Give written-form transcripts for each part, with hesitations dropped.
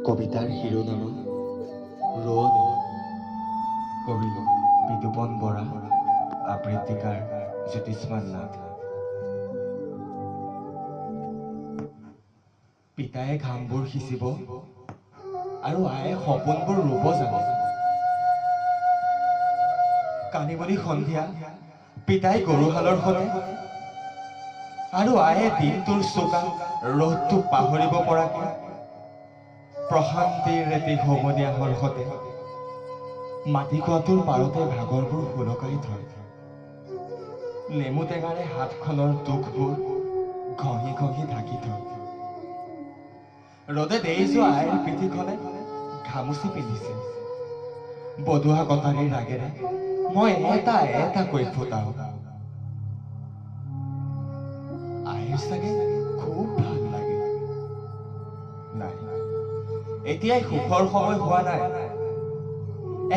কবিতাৰ শিৰোনামা ৰোৱনী, কবি বিতুপন বৰা, আবৃত্তিকাৰ জ্যোতিষ্মান নাথ। পিতায়ে ঘামবোৰ সিঁচিব আৰু আয়ে সপোনবোৰ ৰুব জানে। কানিমুনি সন্ধিয়া পিতাই গৰুহালৰ সতে আৰু আয়ে দিনটোৰ চোকা ৰ'দটো পাহৰিব পৰাকে প্ৰশান্তিৰ এটি হুমুনিয়াহৰ সতে মাটি কুঁৱাটোৰ পাৰতে ভাগৰবোৰ সুলকাই থয়। নেমু টেঙাৰে হাতখনৰ দুখবোৰ ঘঁহি ঘঁহি ঢাকি থয়। ৰ'দে দেই যোৱা আইৰ পিঠিখনে ঘামুচি পিন্ধিছে। বদুৱা কটাৰীৰ ৰাগেৰে মই এটা এটাকৈ ফুটাও। আইৰ চাগে খুব ভাল লাগে। নাই, এতিয়াই সুখৰ সময় হোৱা নাই।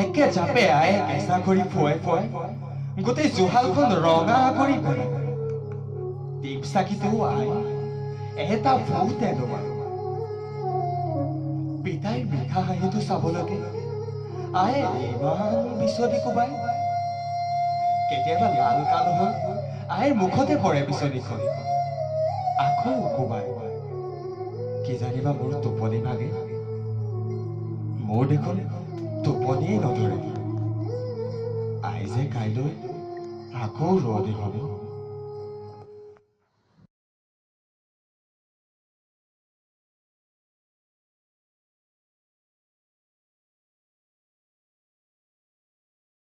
একে জাপে আয়ে কেঁচা খৰি ফুৱাই ফুৱাই গোটেই জুহালখন ৰঙা কৰি পেলায়। টিপ চাকিটোও আই এটা ফুট এলোমাই। পিতাইৰ মিঠা হাঁহিটো চাবলৈকে আয়ে ইমান বিচনী কোবাই। কেতিয়াবা লাল কাল হৈ আইৰ মুখতে পৰে বিচনীখন, আকৌ কোবাই। কিজানিবা মোৰ টোপনি ভাগে, মোৰ দেখোন টোপনিয়েই নধৰে। আই যে কাইলৈ আকৌ ৰোৱনী হ'ব।